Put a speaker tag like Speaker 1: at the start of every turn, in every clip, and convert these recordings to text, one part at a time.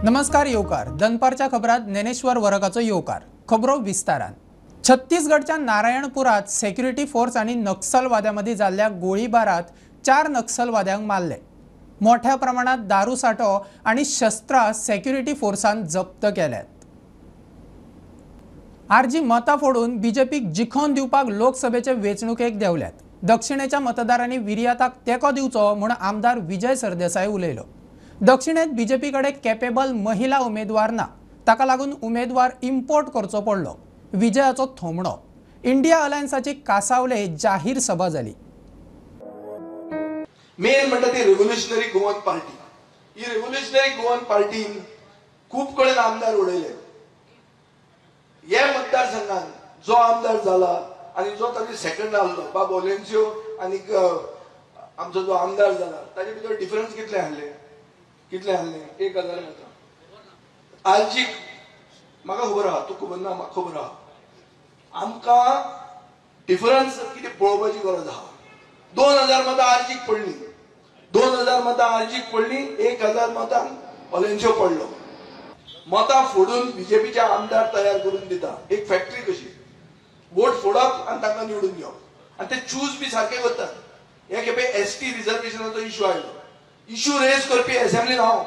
Speaker 1: नमस्कार येवकार दनपारच्या खबरात ज्ञानेश्वर वरकाचो येवकार। खबरो विस्तारान। छत्तीसगडच्या नारायणपुरात सेक्युरिटी फोर्स आणि नक्सलवाद्यांमध्ये जाल्ल्या गोळीबारात 4 नक्सलवाद्यांक मारले। मोठ्या प्रमाणात दारू साठो आणि शस्त्रां सेक्युरिटी फोर्सान जप्त केल्यात। आरजी मतां फोडून बीजेपीक जिखोवन दिवपाक लोकसभेचे वेंचणुकेक देंवल्यात। दक्षिणेच्या मतदारांनी विर्याताक तेंको दिवचो म्हूण आमदार विजय सरदेसाय उलयलो। दक्षिणेत बीजेपी कडे केपेबल महिला उमेदवार ना, ताका लागून उमेदवार इम्पोर्ट करचो पडलो। विजयाचो थोमणो। इंडिया अलायन्साची कासावले जाहीर सभा जाली।
Speaker 2: मेन म्हणटा ती रेव्होल्युशनरी गोवन पार्टी। ही रेव्होल्युशनरी गोवन पार्टीन खूब कडेन आमदार उडयले। हे मतदारसंघान जो आमदार जाला आनी जो ताजे सेकंड आहलो बाब ओलेन्सियो आनी आमचो जो आमदार जाला ताजे भितर डिफरन्स कितले आहले 1000 मतां। आरजीक म्हाका खबर आहा, तूं खबर ना म्हाका खबर आहा, आमकां डिफरन्स कितें पळोवपाची गरज आहा। 2000 मतां आरजीक पडली, 2000 मतां आरजीक पडली, 1000 मतां ओलेन्सियो पडलो। मतां फोडून बीजेपीचे आमदार तयार करून दिता, एक फॅक्टरी कशी। वोट फोडप आनी तांकां निवडून घेवप आनी ते चूज बी सारके करतात। हे खेपे एसटी रिजर्वेशनाचो इशू आयलो, इशू रेज करपी असेंब्लीन हांव,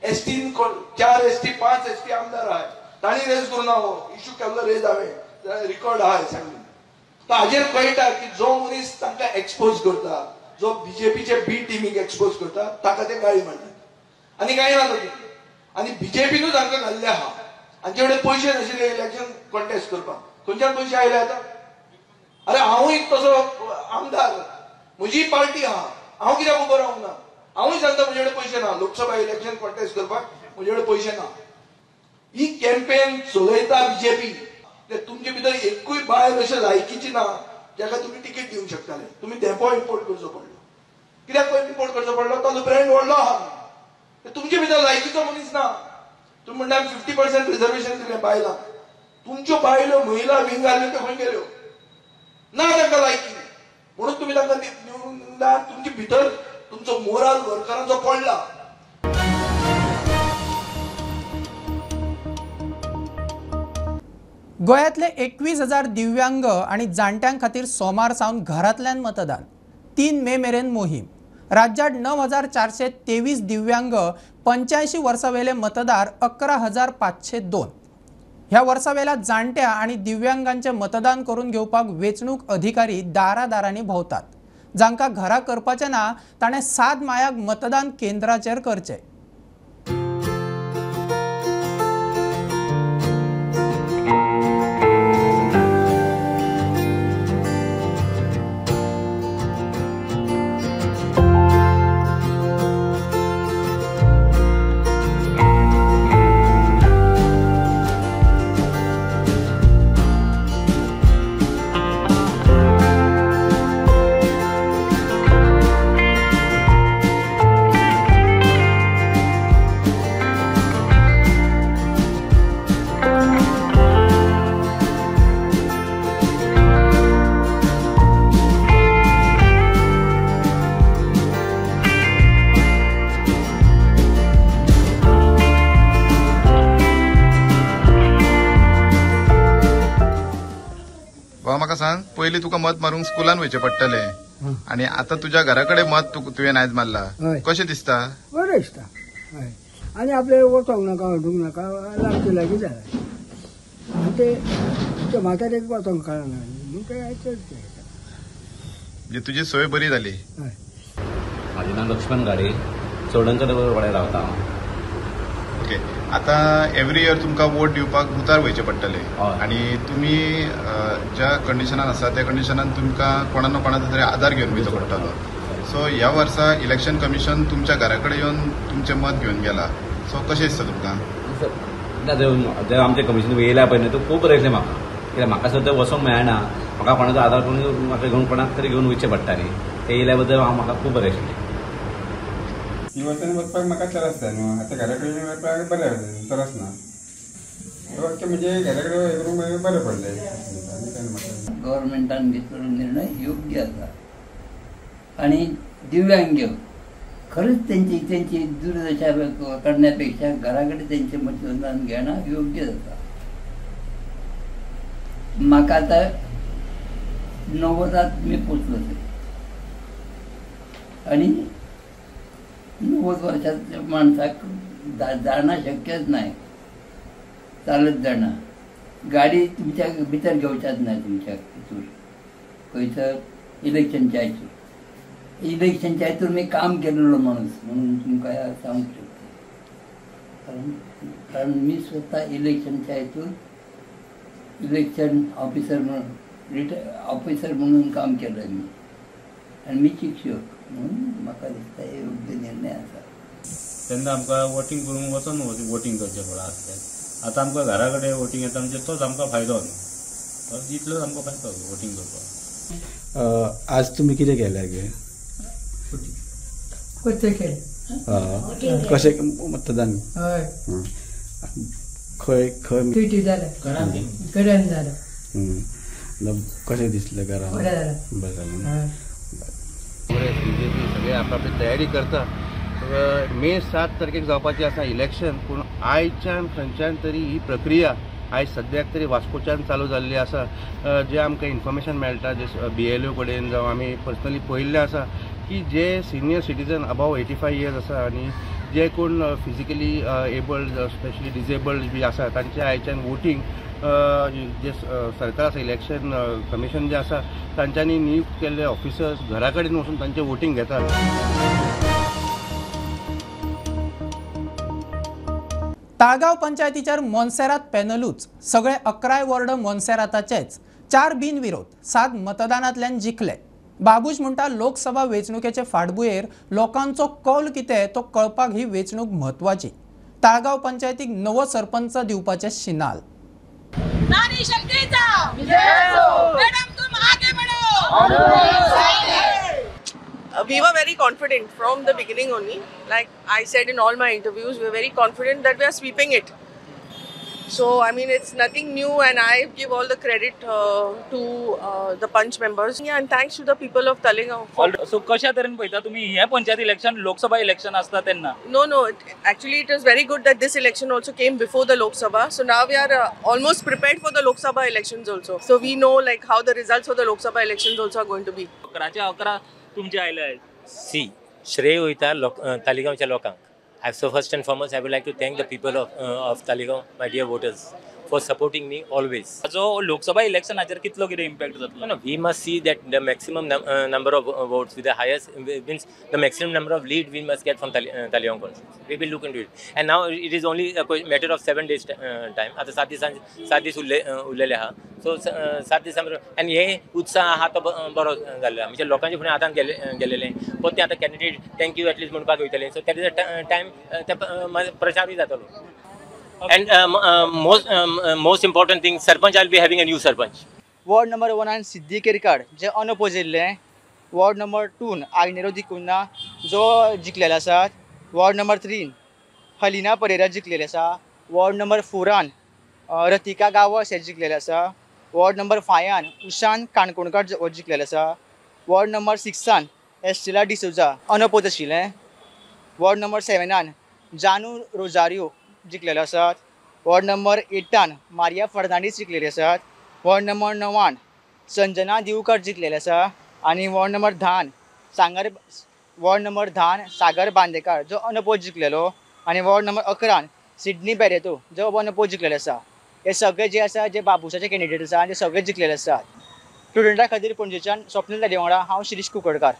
Speaker 2: एसटीन 4 एसटी 5 एसटी आमदार आहाय, तांणी रेज करून हांव इशू केल्लो रेज हांवें रिकॉर्ड आहा असेंब्लीन। तो हाजेर कळटा की जो मनीस तांकां एक्सपोज करता, जो बीजेपीचे बी टिमीक एक्सपोज करता ताका ते गाळी मारतात आनी कांय ना तातूंत। आनी बीजेपीनूच तांकां घाल्ले आहा। हांचे कडेन पयशे नाशिल्ले इलेक्शन कॉन्टेस्ट करपाक, खंयच्यान पयशे आयले आतां? अरे हांवूय तसो आमदार, म्हजी पार्टी आहा, हांव कित्याक उबो रावंक ना? हांवूय सांगता म्हजे कडेन पयशे ना, लोकसभा इलेक्शन कॉन्टेस्ट करपाक म्हजे कडेन पयशे ना। ही कॅम्पेन चलयता बीजेपी। तुमचे भितर एकूय बायल अशें लायकीची ना जाका तुमी तिकीट दिवंक शकताले। तुमी धेंपो इम्पोर्ट करचो पडलो। कित्याक इम्पोर्ट करचो पडलो? तो ब्रँड व्हडलो आहा, तुमचे भितर लायकीचो मनीस ना। तुमी म्हणटा 50% रिजर्वेशन दिलें बायलांक, तुमच्यो बायलो महिला विंग आसल्यो त्यो खंय गेल्यो? ना तांकां लायकी, म्हणून तुमी तांकां निवडून दिना। तुमचे भितर तुमचो मोराल वर्करांचो पडला।
Speaker 1: गोंयांतले 21,000 दिव्यांग आनी जाणट्यां खातीर सोमार सावन घरांतल्यान मतदान, 3 मे मेरेन मोहीम। राज्यात 9,423 दिव्यांग, 85 वर्सां वेले मतदार 11,502। ह्या वर्सा वेल्या जाणट्या आनी दिव्यांगांचे मतदान करून घेवपाक वेंचणूक अधिकारी दारादारांनी भोंवतात। जांकां घरा करपाचें ना ताणें 7 मायाक मतदान केंद्राचेर करचें।
Speaker 3: म्हाका सांग, पयलीं तुका मत मारूंक स्कुलान वयचें पडटलें आनी आतां तुज्या घरा कडेन मत तुवें आयज मारला, कशें दिसता?
Speaker 4: बरें दिसता। हय, आनी आपलें वचोंक नाका, हडूंक नाका, लागचे लागीं जालें आनी ते म्हातारेक वचोंक कळना म्हणून ते चड
Speaker 3: म्हणजे तुजी सोय बरी जाली।
Speaker 4: हय।
Speaker 5: म्हाजें नांव लक्ष्मण गाडे, चोडणकर वाड्यार रावता हांव।
Speaker 3: ओके, आतां एवरी इयर तुमकां वोट दिवपाक बुथार वयचें पडटलें आनी तुमी ज्या कंडिशनान आसा त्या कंडिशनान तुमकां कोणा ना कोणाचो तरी आदार घेवन वयचो पडटलो। सो ह्या वर्सा इलेक्शन कमिशन तुमच्या घरा कडेन येवन तुमचें मत घेवन गेला, सो कशें दिसता तुमकां?
Speaker 5: ना, जें आमचें कमिशन येयल्या पळय न्हू, खूब बरें दिसलें म्हाका। कित्याक म्हाका सुद्दां वचोंक मेळना, म्हाका कोणाचो आदार करून म्हाका घेवन कोणाक तरी घेवन वयचें पडटा न्ही, तें येयल्या बद्दल हांव म्हाका खूब बरें दिसलें।
Speaker 6: वचन वचपाक म्हाका त्रास जाता न्हू, आतां घरा कडेन वचपाक बरें त्रास ना, म्हणजे घरा कडेन करूंक बरें पडलें।
Speaker 7: गव्हर्मेंटान घेतलेलो निर्णय योग्य आसा आनी दिव्यांग खरंच त्यांची त्यांची दुर्दशा करण्यापेक्षा घराकडे त्यांचे मतदान घेणं योग्य जाता. म्हाका आतां 90 मी पोचलो थंय आनी 90 वर्षात माणसाक जाणं शक्यच नाही, चालत जाणं. गाडी तुमच्या भितर घेवच्याच नाही तुमच्या हितूर खंयसर इलेक्शनच्या हितूर. इलेक्शनच्या हितूर मी काम केलेलो माणूस म्हणून तुमकां सांगूंक शकता, कारण मी स्वतः इलेक्शनच्या हितूर इलेक्शन ऑफिसर म्हणून ऑफिसर म्हणून काम केलं मी, आनी मी शिक्षक म्हणून म्हाका दिसता हे योग्य निर्णय आसा.
Speaker 8: तेन्ना आमकां वोटींग करूंक वचोन वोटींग करचें पडा आसलें. आतां आमकां घरा कडेन वोटींग येता म्हणजे तोच आमकां फायदो न्हू, इतलोच आमकां फायदो वोटींग करपाक.
Speaker 9: आज तुमी कितें केलें गे? कशें मतदान?
Speaker 10: हय.
Speaker 9: खंय खंय?
Speaker 10: टिटी जालें, घरान जालें.
Speaker 9: कशें दिसलें घरान?
Speaker 10: बरें जालें.
Speaker 9: बरें जालें.
Speaker 11: काँग्रेस बीजेपी सगळे आपआपली तयारी करता. मे 7 तारखेक जावपाची आसा इलेक्शन, पूण आयच्यान खंयच्यान तरी ही प्रक्रिया आयज सद्याक तरी वास्कोच्यान चालू जाल्ली आसा. जे आमकां इन्फॉर्मेशन मेळटा जे BLO कडेन जावं आमी पर्सनली पळयल्लें आसा की जे सिनियर सिटीजन अबाव 85 इयर्स आसा आनी जे कोण फिजिकली एबल्ड स्पेशली डिजेबल्ड बी आसा तांचे आयच्यान वोटींग जे सरकार आसा इलेक्शन कमिशन जे आसा तांच्यांनी नियुक्त केल्ले ऑफिसर्स घरा कडेन वचून तांचें वोटींग घेतात.
Speaker 1: ताळगांव पंचायतीचेर मोन्सेरात पॅनलूच, सगळे 11 वॉर्ड मोन्सेराताचेच, 4 बिनविरोध, 7 मतदानांतल्यान जिखले. बाबूश म्हणटा लोकसभा वेंचणुकेचे फाटभुंयेर लोकांचो कौल कितें तो कळपाक ही वेंचणूक म्हत्वाची. ताळगांव पंचायतीक नवो सरपंच दिवपाचे शिनाल.
Speaker 12: नारी शक्तीचा विजय असो, मॅडम तुम आगे बढ़ो.
Speaker 13: We were very confident from the beginning only. Like I said in all my interviews, we were very confident that we are sweeping it. So, I mean, it's nothing new, and I give all the credit to the Panch members. Yeah, and thanks to the people of Taleigao.
Speaker 14: So, कशा तरेन पळयता तुम्ही हे panchayat election Lok Sabha election आसता तेन्ना?
Speaker 13: No, no. Actually, it was very good that this election also came before the Lok Sabha. So now we are almost prepared for the Lok Sabha elections also. So we know like how the results of the Lok Sabha elections also are going to be.
Speaker 14: 11-11 तुमचे आयले आहेत.
Speaker 15: C श्रेय वयता तालिगांवच्या लोकांक. So first and foremost, I would like to thank the people of Taleigao, my dear voters, for supporting me always.
Speaker 14: जो लोकसभा इलेक्शनाचेर कितलो कितें impact जातलो?
Speaker 15: No, we must see that the maximum number of votes with the highest means the maximum number of lead we must get from Taleigao constituency. We will look into it. And now it is only a matter of 7 days time. आता 7 दीस उरलेले आहा. So 7 दिसां आनी हे उत्साह आहा तो बरो जाल्लो आहा. म्हणजे लोकांचे फुडें हातान गेलेले परते आतां candidate thank you at least म्हणपाक वयतले. So that is a time ते प्रचारूय जातलो. And most important thing, sarpanch, I will be having a new sarpanch.
Speaker 16: Ward number 1 Siddhi Kerkar J unopposed येयल्ले, वॉर्ड नंबर 2 आग्नेरो दिकुन्ना जो जिखलेले आसात, वॉर्ड नंबर 3 हलिना परेरा जिखलेले आसा, ward number 4 Ratika Gawas हे जिखलेले आसा, वॉर्ड नंबर 5 उशान काणकोणकार हो जिखलेले आसा, ward number 6 Estela D'Souza unopposed आशिल्लें, वॉर्ड नंबर 7 जानू रोजारियो जिखलेले आसात, वॉर्ड नंबर 8 मारिया फर्नांडीस जिखलेले आसात, वॉर्ड नंबर 9 संजना दिवकर जिखलेले आसा आनी वॉर्ड नंबर 10 सागर बांदेकार जो अनअपोज जिखलेलो आनी वॉर्ड नंबर 11 सिडनी बेरेतो जो अनअपोज जिखलेले आसा. हे सगळे जे आसा जे बाबुशाचे कॅन्डिडेट आसा ते सगळे जिखलेले आसात. स्टुडंटा खातीर पणजेच्यान स्वप्नील ताडे वांगडा हांव शिरीष कुंकळकार.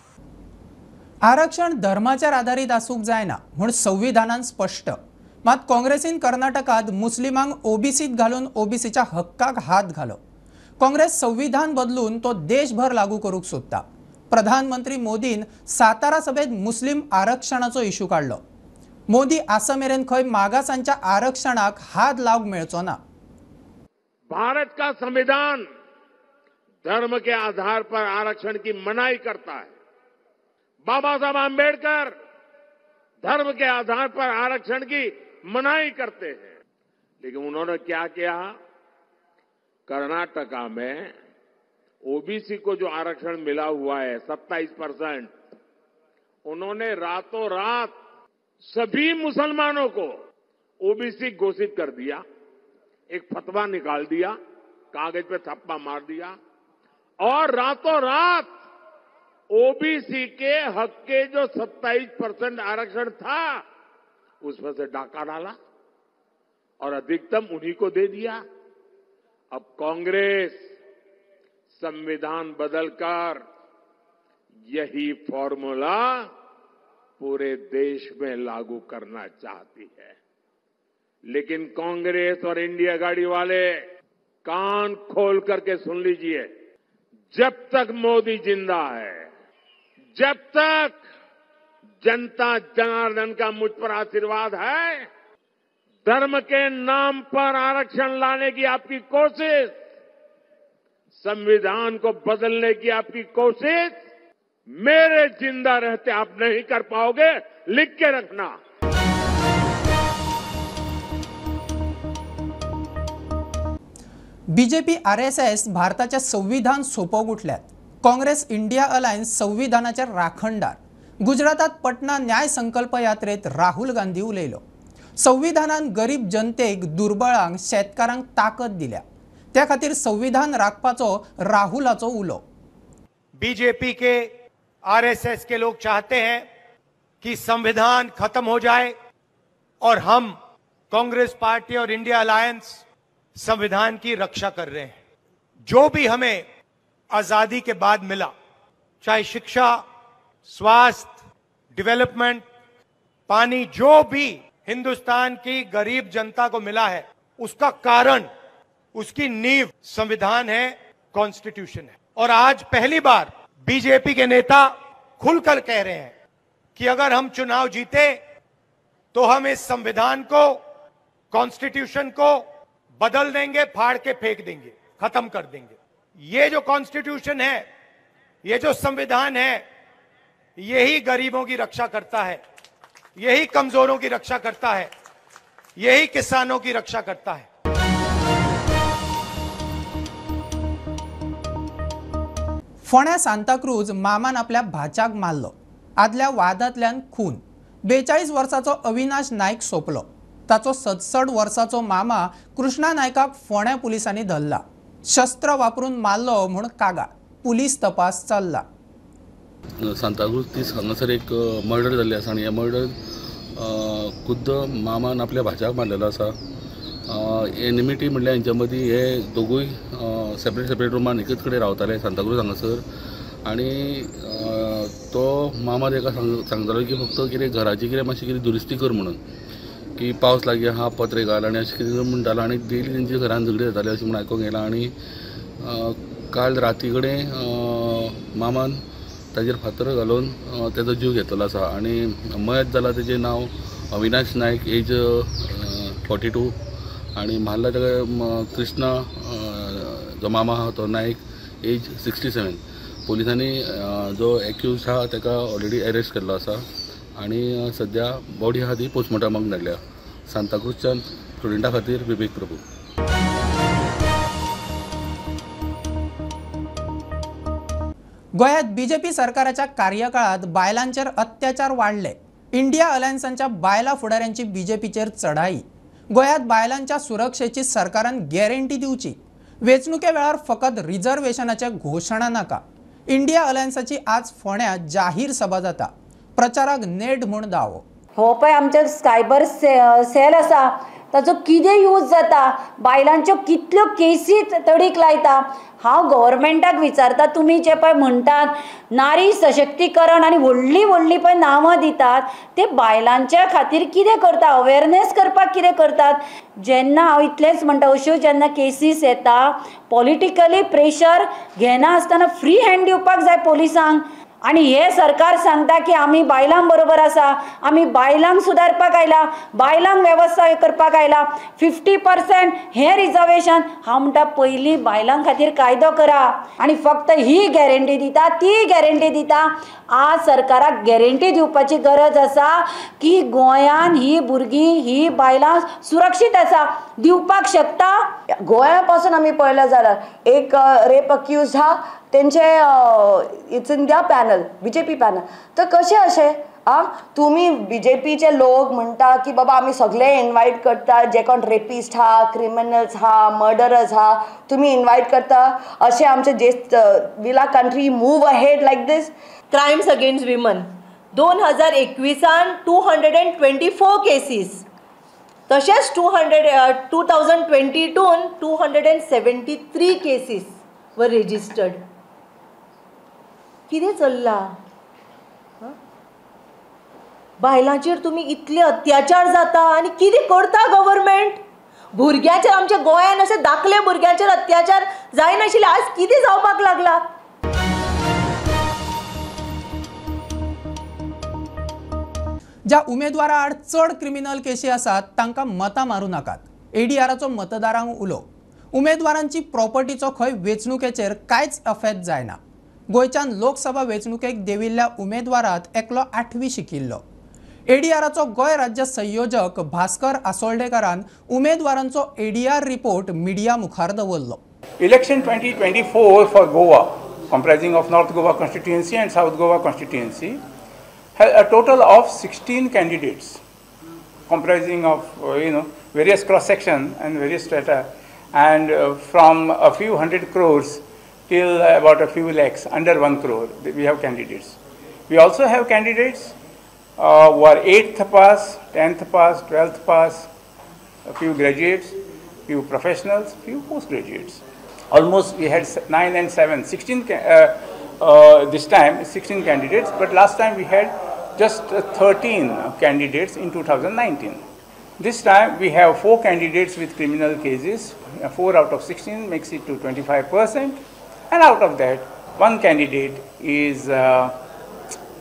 Speaker 1: आरक्षण धर्माचेर आदारीत आसूंक जायना म्हूण संविधानान स्पश्ट. मात काँग्रेसीन कर्नाटकात मुस्लिमांक ओबीसीत घालून ओबीसीच्या हक्काक हात घालो. काँग्रेस संविधान बदलून तो देशभर लागू करूंक सोदता. प्रधानमंत्री मोदीन सातारा सभेत मुस्लिम आरक्षणाचो इशू काडलो. मोदी आसा मेरेन खंय मागासांच्या आरक्षणाक हात लावंक मेळचो ना.
Speaker 17: भारत का संविधान धर्म के आधार पर आरक्षण की मनाई करता है. बाबा साहब आंबेडकर धर्म के आधार पर आरक्षण की मनाई करते हैं, लेकिन उन्होंने क्या किया, कर्नाटका में ओबीसी को जो आरक्षण मिला हुआ है 27%, उन्होंने रातों रात सभी मुसलमानों को ओबीसी घोषित कर दिया, एक फतवा निकाल दिया, कागज पे थप्पा मार दिया और रातों रात ओबीसी के हक के जो 27% आरक्षण था उसमें से डाका डाला और अधिकतम उन्हीं को दे दिया। अब कांग्रेस संविधान बदलकर यही फॉर्मूला पूरे देश में लागू करना चाहती है। लेकिन कांग्रेस और इंडिया गाड़ी वाले कान खोल करके सुन लीजिए, जब तक मोदी जिंदा है, जब तक जनता जनार्दन का मुझ पर आशीर्वाद है, धर्म के नाम पर आरक्षण लाने की आपकी कोशिश, संविधान को बदलने की आपकी कोशिश मेरे जिंदा रहते आप नहीं कर पाओगे, लिख के रखना।
Speaker 1: बीजेपी आरएसएस भारताचे संविधान सोपोवंक उठल्यात। काँग्रेस इंडिया अलायन्स संविधानाचे राखणदार। गुजरातात पटना न्याय संकल्प यात्रेत राहुल गांधी उलयलो। संविधानान गरीब जनतेक, दुर्बळांक, शेतकारांक ताकद दिल्या, त्या खातीर संविधान राखपाचो राहुलाचो उलो।
Speaker 18: बीजेपी के आरएसएस के लोग चाहते हैं कि संविधान खत्म हो जाए और हम कांग्रेस पार्टी और इंडिया अलायंस संविधान की रक्षा कर रहे हैं। जो भी हमें आजादी के बाद मिला, चाहे शिक्षा, स्वास्थ्य, डेवलपमेंट, पानी, जो भी हिंदुस्तान की गरीब जनता को मिला है, उसका कारण, उसकी नींव संविधान है, कॉन्स्टिट्यूशन है। और आज पहली बार बीजेपी के नेता खुलकर कह रहे हैं कि अगर हम चुनाव जीते तो हम इस संविधान को, कॉन्स्टिट्यूशन को बदल देंगे, फाड़ के फेंक देंगे, खत्म कर देंगे। ये जो कॉन्स्टिट्यूशन है, ये जो संविधान है, यही गरीबों की रक्षा करता है, यही कमजोरों की रक्षा करता है, यही किसानों की रक्षा करता है।
Speaker 1: फोंड्या सांताक्रूज मामान आपल्या भाच्याक मारलो। आदल्या वादांतल्यान खून। 42 वर्साचो अविनाश नायक सोंपलो। ताचो 67 वर्साचो मामा कृष्णा नायकाक फोंड्या पुलिसांनी धरला। शस्त्र वापरून मारलो म्हूण कागाळ। पुलीस तपास चल्ला।
Speaker 19: सांताक्रूज तीस हांगासर एक मर्डर जाल्ली आसा आनी हे मर्डर खुद्द मामान आपल्या भाच्याक मारलेलो आसा। एनिमिटी म्हणल्यार हेंच्या मदीं हे दोगूय सेपरेट सेपरेट रुमान एकच कडेन रावताले सांताक्रूज हांगासर आनी तो मामा ताका सांगतालो की फक्त कितें घराची कितें मातशी कितें दुरुस्ती कर म्हणून, की पावस लागीं आहा पत्रे घाल आनी अशें कितें म्हणटालो आनी डेली तेंच्या घरान झगडी जाताली अशें म्हूण आयकूंक येयलां। आनी काल राती कडेन मामान ताजेर फातर घालून ताजो जीव घेतलेलो आसा आनी मयत जाला तेजें नांव अविनाश नायक, एज 42 आनी मारला ताका कृष्णा जो मामा आहा तो नायक, एज 67। पोलिसांनी जो एक्यूज आहा ताका ऑलरेडी अरेस्ट केल्लो आसा आनी सद्या बॉडी आहा ती पोस्टमॉर्टमाक धाडल्या। सांताक्रूजच्यान स्टुडंटा खातीर विवेक प्रभू।
Speaker 1: गोंयांत बीजेपी सरकाराच्या कार्यकाळात बायलांचेर अत्याचार वाडले। इंडिया अलायन्सांच्या बायलां फुडाऱ्यांची बीजेपीचेर चढाई। गोंयांत बायलांच्या सुरक्षेची सरकारान गॅरंटी दिवची। वेंचणुके वेळार फकत रिझर्वेशनाच्या घोशणा नाका। इंडिया अलायन्साची आज फोंड्या जाहीर सभा जाता। प्रचाराक नेट म्हूण दावो।
Speaker 20: हो पळय आमच्या सायबर सेल आसा ताचो कितें यूज जाता, बायलांच्यो कितल्यो केसी तडीक लायता। हांव गव्हर्मेंटाक विचारता, तुमी जे पळय म्हणटात नारी सशक्तीकरण आनी व्हडलीं व्हडलीं पळय नांवां दितात, ते बायलांच्या खातीर कितें करता, अवेरनेस करपाक कितें करतात? जेन्ना हांव इतलेंच म्हणटा, अश्यो जेन्ना केसीस येता पॉलिटिकली प्रेशर घेना आसतना फ्री हँड दिवपाक जाय पोलिसांक। आनी हे सरकार सांगता की आमी बायलां बरोबर आसा, आमी बायलांक सुदारपाक आयला, बायलांक वेवस्था करपाक आयला, 50% हें रिजर्वेशन। हांव म्हणटा पयलीं बायलां खातीर कायदो करा आनी फक्त ही गॅरंटी दिता ती गॅरंटी दिता। आज सरकाराक गॅरंटी दिवपाची गरज आसा की गोंयान ही भुरगीं ही बायलां सुरक्षीत आसा, दिवपाक शकता।
Speaker 21: गोंया पासून आमी पळयलें जाल्यार एक रेप अक्यूज हा तेंचे it's in their panel, BJP panel. तर कशें अशें आं तुमी बीजेपीचे लोक म्हणटा की बाबा आमी सगळे इनवायट करता, जे कोण रेपिस्ट आहा, क्रिमिनल्स आहा, मर्डरर्स आहा, तुमी इनवायट करता. अशें आमचे जे will our country move ahead like this?
Speaker 22: Crimes against women 2021 224 cases, तशेंच 2022 273 केसीस वर रजिस्टर्ड. कितें चल्लां? बायलांचेर तुमी इतले अत्याचार जाता आनी कितें करता गव्हर्मेंट? भुरग्यांचेर आमच्या गोंयान अशे दाखले भुरग्यांचेर अत्याचार जायनाशिल्ले, आज कितें जावपाक लागला?
Speaker 1: ज्या उमेदवारा आड चड क्रिमिनल केशी आसात तांकां मतां मारूं नाकात. एडीआराचो मतदारांक उलो. उमेदवारांची प्रॉपर्टीचो खंय वेंचणुकेचेर कांयच अफेक्ट जायना. गोंयच्यान लोकसभा वेंचणुकेक देविल्ल्या उमेदवारांत एकलो 8वी शिकिल्लो. एडीआराचो गोंय राज्य संयोजक भास्कर आसोल्डेकारान उमेदवारांचो एडीआर रिपोर्ट मिडिया मुखार दवरलो.
Speaker 23: Election 2024 for Goa, comprising of North Goa constituency and South Goa constituency, has a total of 16 candidates, comprising of various cross section and various strata, and from a few hundred crores till about a few lakhs, under 1 crore, we have candidates. We also have candidates who are 8th pass, 10th pass, 12th pass, a few graduates, few professionals, few postgraduates. Almost we had 9 and 7, 16 this time 16 candidates, but last time we had just 13 candidates in 2019. This time we have 4 candidates with criminal cases, 4 out of 16 makes it to 25%, and out of that 1 candidate is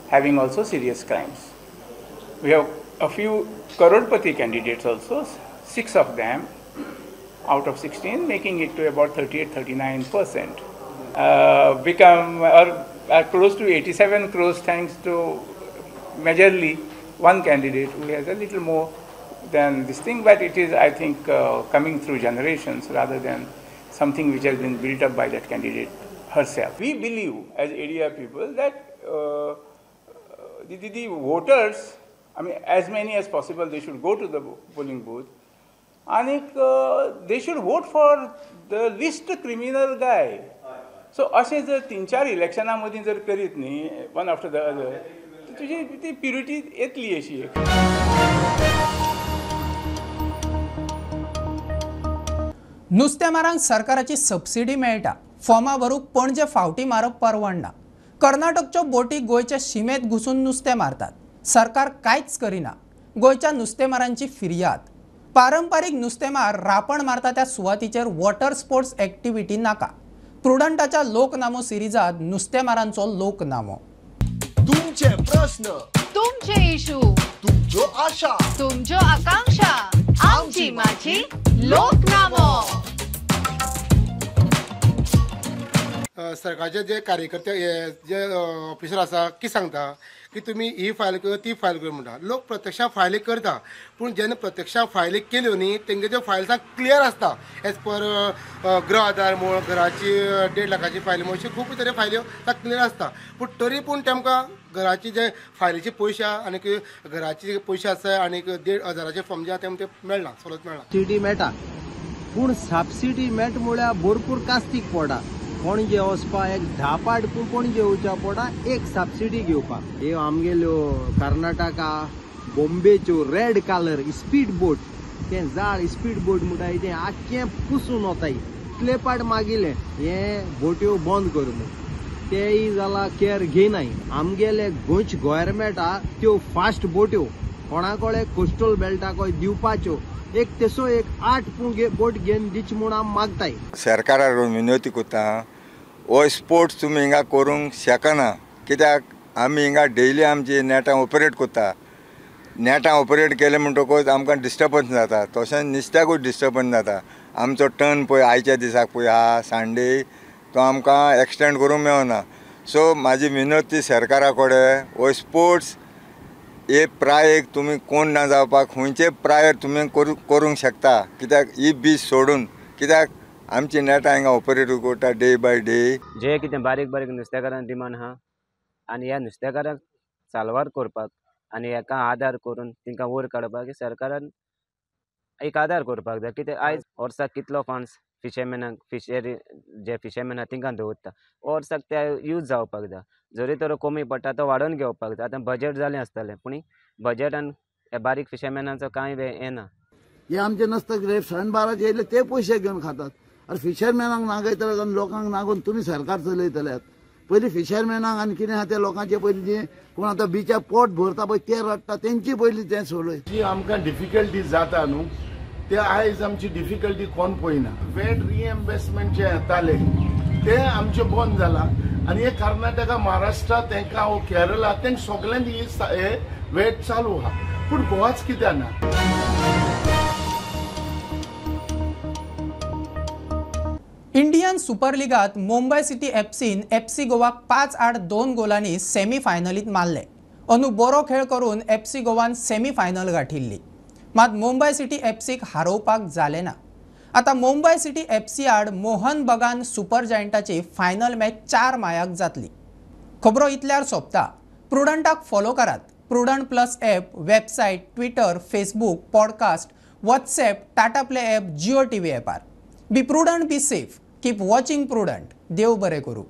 Speaker 23: having also serious crimes. We have a few Karodpati candidates also, 6 of them out of 16, making it to about 38-39%. Become or are close to 87 crores thanks to majorly one candidate who has a little more than this thing, but it is, I think, coming through generations rather than something which has been built up by that candidate herself. We believe as ADR people that the voters, I mean, as many as possible, they should go to the polling booth and they should vote for the least criminal guy. So अशें जर 3-4 इलेक्शनां मदीं जर करीत न्ही one after the other, तुजी ती purity येतली अशी एक.
Speaker 1: नुस्तेमारांक सरकाराची सबसिडी मेळटा. फॉर्मां भरूंक पणजे फावटी मारप परवडना. कर्नाटकच्यो बोटी गोंयचे शिमेंत घुसून नुस्तें मारतात. सरकार कांयच करिना. गोंयच्या नुस्तेमारांची फिर्याद. पारंपारीक नुस्तेमार रापण मारता त्या सुवातीचेर वॉटर स्पोर्ट्स एक्टिविटी नाका. प्रुडंटाच्या लोकनामो सिरिजात नुस्तेमारांचो लोकनामो.
Speaker 2: तुमचे प्रश्न,
Speaker 12: तुमचे इशू,
Speaker 2: तुमच्यो आशा,
Speaker 12: तुमच्यो आकांक्षा, आमची माझी लोकनामो.
Speaker 24: सरकारचे जे कार्यकर्ते जे ऑफिसर आसा की सांगता की तुमी ही फायल कर ती फायल कर म्हणटा. लोक प्रत्यक्षां फायली करता, पूण जेन्ना प्रत्यक्षां फायली केल्यो न्ही तेंगे ज्यो फायल क्लियर आसता एज पर गृह आधार म्हूण घराची 1.5 लाखाची फायली म्हूण अश्यो खूब तरे फायल्यो क्लियर आसता, पूण तरी पूण तेमकां घराची जे फायलीचे पयशे आनी घराचे पयशे आसा आनी 1,500 फॉर्म जे आसा तेमकां ते मेळना, सवलत मेळना.
Speaker 25: सबसिडी मेळटा, पूण सबसिडी मेळटा म्हळ्यार भरपूर कास्तीक पडटा. पणजे वचपा एक 10 पाट पणजे वचपा पडटा एक सबसिडी घेवपाक. ह्यो आमगेल्यो कर्नाटका बॉम्बेच्यो रेड कलर स्पीड बोट, तें जाळ स्पीड बोट म्हणटाय तें आख्खें पुसून वताय. इतले पाट मागिल्लें हें बोट्यो बंद कर म्हूण, तेय जाला केअर घेयनाय. आमगेले गोंयचे गोवोरमेंटा त्यो फास्ट बोट्यो कोणा कडेन कोस्टल बेल्टाकय दिवपाच्यो, एक तेसो एक 8 बोट घेवन दिच म्हूण आमी मागताय.
Speaker 26: सरकाराक विनवती करता, हो स्पोर्ट्स तुमी हिंगा करूंक शकना, कित्याक आमी हिंगा डेली आमची नेटां ऑपरेट करता. नेटां ऑपरेट केले म्हणटकूच आमकां डिस्टर्बन्स जाता, तशेंच नुस्त्याकूय डिस्टर्बन्स जाता. आमचो टर्न पळय आयच्या दिसाक पळय आहा संडे, तो आमकां एक्सटेंड करूंक मेळना. सो म्हाजी विनवती सरकारा कडेन, हो स्पोर्ट्स हे प्रायेक तुमी कोण ना जावपाक खंयचे प्रायर तुमी करूंक शकता, कित्याक ही बीच सोडून, कित्याक आमची नेटां हिंगा ऑपरेट करता डे बाय डे.
Speaker 3: जे कितें बारीक बारीक नुस्तेकारांक डिमांड आहा आनी ह्या नुस्तेकारांक साल्वार करपाक आनी हेका आदार करून तांकां वयर काडपाक सरकारान एक आदार करपाक जाय. कित्याक आयज वर्साक कितलो फंड्स फिशरमॅनाक फिशरी जे फिशरमॅन आहा तांकां दवरता, वर्साक ते यूज जावपाक जाय. जरी तर कमी पडटा तो वाडोवन घेवपाक जाय. आतां बजेट जालें आसतलें पूण बजेटान ह्या बारीक फिशरमॅनाचो कांय येना.
Speaker 4: हे आमचे नसतं कितें सण बाराचे येयले ते पयशे घेवन खातात. आरे फिशरमॅनाक नागयतले आनी लोकांक नागोवन तुमी सरकार चलयतल्यात. पयलीं फिशरमॅनाक आनी कितें आहा ते लोकांचे पयलीं जे कोण आतां बिचार पोट भरता पळय ते रडटा तेंची पयलीं तें सोडय.
Speaker 5: जी आमकां डिफिकल्टी जाता न्हू ते आयज आमची डिफिकल्टी कोण पळयना. वेट रिएम्बर्समेंट जे येताले ते आमचे बंद जाला आनी हे कर्नाटका महाराष्ट्रा तेंकां वो केरला तेंक सगल्यांक हे वेट चालू आहा पूण गोवाच कित्याक ना.
Speaker 1: इंडियन सुपर लिगात मुंबय सिटी एफसीन एफसी गोवाक 5-2 गोलांनी सेमीफायनलीत मारले. अंदू बरो खेळ करून एफसी गोवान सेमीफायनल गाठिल्ली, मात मुंबय सिटी एफसीक हारोवपाक जालें ना. आतां मुंबय सिटी एफसी आड मोहन बगान सुपर जायंटाची फायनल मॅच 4 मायाक जातली. खबरो इतल्यार सोंपता. प्रुडंटाक फॉलो करात. Prudent plus app, website, Twitter, Facebook, podcast, WhatsApp, Tata Play app, Jio TV ॲपार. Be prudent, be safe, keep watching Prudent. देव बरें करूं.